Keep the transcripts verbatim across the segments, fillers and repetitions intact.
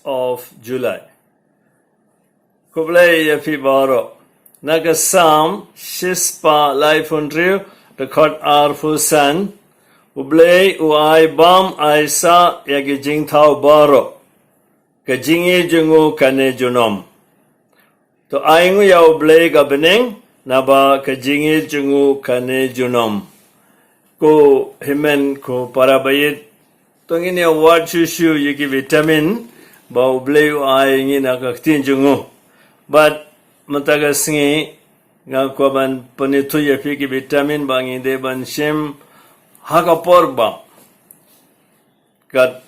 of July. Khublei ïa phi baroh. Na ka Salm shispah laiphew hynriew, dkhot arphew san, U Blei u ai bam ai sah ïa ki jingthaw baroh. Ka jingïeit jong u kane junom. To ainguh ïa U Blei ka bneng, naba ka jingïeit jong u kane junom. Ko hynmen ko para baieit, to ngin ïa wad shuh shuh ïa ki vitamin ba U Blei u ai ngi na ka ktien jong u. Bad mynta ka sngi nga kwah ban pynithuh ïa phi ki vitamin ba ngi dei ban shim ha ka por bam. Kat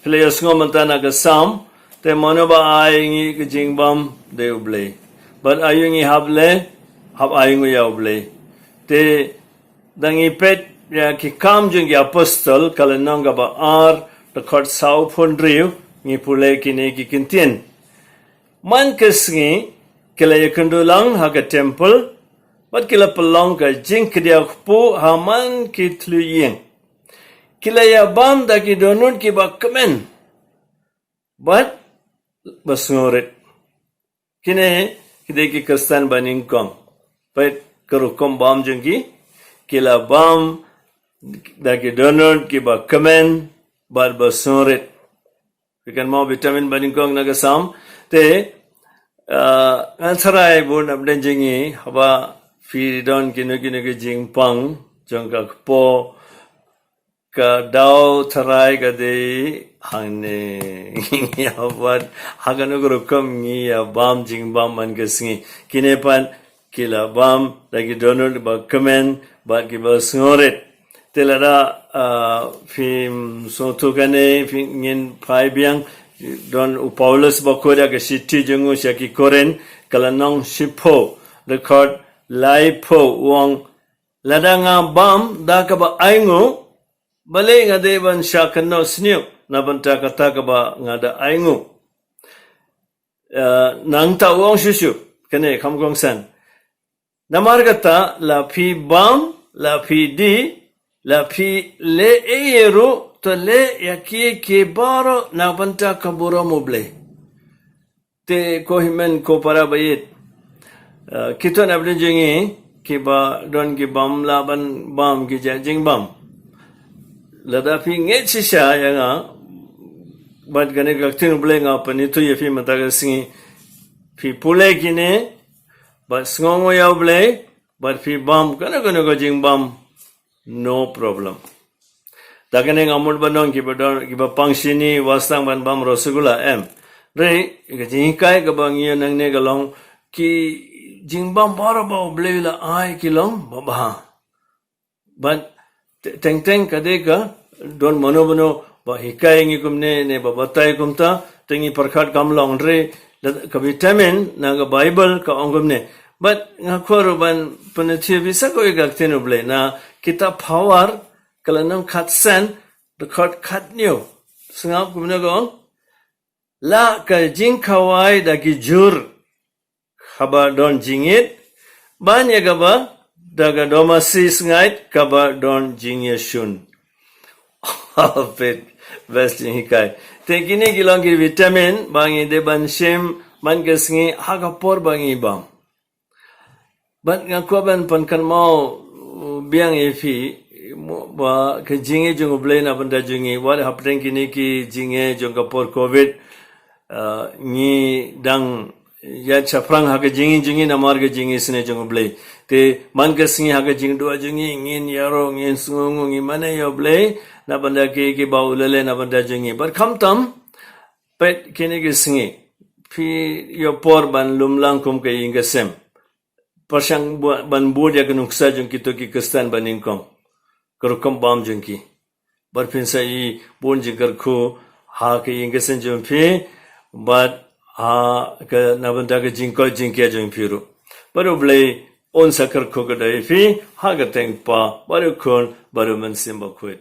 phi la ïohsngew mynta na ka Salm, te mano ba ai ngi ka jingbam, dei U Blei. Bad aïu ngi hap leh, hap ainguh ïa U Blei. Te da ngi peit ïa ki Kam jong ki Apostol, ka lynnong kaba ar, dkhot sawphew hynriew, ngi pule kine ki kyntien. Man ka sngi ki la ïakynduh lang ha ka temple, bad ki la pynlong ka jingkdiaw kpu ha man ki thliew ïing. Ki la ïa bam da ki dohnud kiba kmen bad ba sngewrit. Kine ki dei ki Khristan ba nyngkong. Peit ka rukom bam jong ki, ki la bam da ki dohnud kiba kmen bad ba sngewrit. Phi kynmaw vitamin ba nyngkong na ka Salm. Te, ah, ngan tharai bun napdeng jong ngi, haba phi don kino kino ki jingpang jong ka kpoh, ka daw tharai ka dei hangne. Ngi ïa bam ha kano ka rukom, ngi ïa bam jingbam man ka sngi. Kine pat ki la bam da ki dohnud ba kmen bad kiba sngewrit. Te lada, ah, phim sngewthuh kane, phi ngin phai biang, don u Paulus bakhuid ha ka shithi jong u sha ki Korinth, ka lynnong shiphew, dkhot laiphew, u ong, lada nga bam da kaba ainguh, balei nga dei ban shah kynnoh sniew na bynta kata kaba nga da ainguh. Eh, nangta u ong shuh shuh, kane kham kongsan. Namar kata, la phi bam, la phi dih, la phi leh ei ei ruh, to leh ïa ki ki baroh na bynta ka burom U Blei. Te ko hynmen ko para baieit, eh, kito napdeng jong ngi kiba don ki bym lah ban bam ki jait jingbam. Lada phi ngeit shisha ïa nga bad kane ka ktien U Blei, nga pynithuh ïa phi mynta ka sngi, phi pule kine bad sngewnguh ïa U Blei, bad phi bam kano kano ka jingbam, no problem. Da kane ngam mut ban ong kiba don, kiba pang shini wat sdang ban bam rasgulla, em. Hynrei ka jinghikai kaba ngi ïoh nangne ka long, ki jingbam baroh ba U Blei u la ai ki long babha. Bad te-, teng teng ka dei ka don mano mano ba hikai ngi kumne ne ba batai kumta, te ngi pyrkhat kam long, hynrei ka vitamin na ka Baibl ka ong kumne. Bad nga kwah ruh ban pynithuh ïa phi sa kawei ka ktien U Blei na kitab Phawar, ka lynnong khatsan, dkhot khathynñiew. Sngap kumne ka ong. Lah ka jingkhawai da ki jhur kaba don jingit, ban ïa kaba da ka dohmasi sngaid kaba don jingïashun. Peit, best jinghikai. Te kine ki long ki vitamin ba ngi dei ban shim man ka sngi ha ka por ba ngi bam. Bad nga kwah ban pynkynmaw, uh, biang ïa phi, mo-, ba ka jingïeit jong U Blei na bynta jong ngi, wat hapdeng kine ki jingïeit jong ka por covid, uh, ngi dang ïaid shaphrang ha ka jingïeit jong ngi namar ka jingisynei jong U Blei. Te man ka sngi ha ka jingduwai jong ngi, ngin ïaroh, ngin sngewnguh, ngin mane ïa U Blei na bynta ki, kiba u la leh na bynta jong ngi. Bad khamtam, peit kine ki sngi, phi ïoh por ban lum lang kum ka ïing ka sem. Pyrshang ba-, ban bud ïa ka nuksa jong kito ki Khristan ba nyngkong, ka rukom bam jong ki. Bad phin sa ïohi bun jingkyrkhu ha ka ïing ka sem jong phi, bad ha ka, na bynta ka jingkoit jingkhiah jong phi ruh. Bad U Blei un sa kyrkhu kyrdoh ïa phi ha ka kyrteng U Kpa bad U Khun bad U Mynsiem Bakhuid.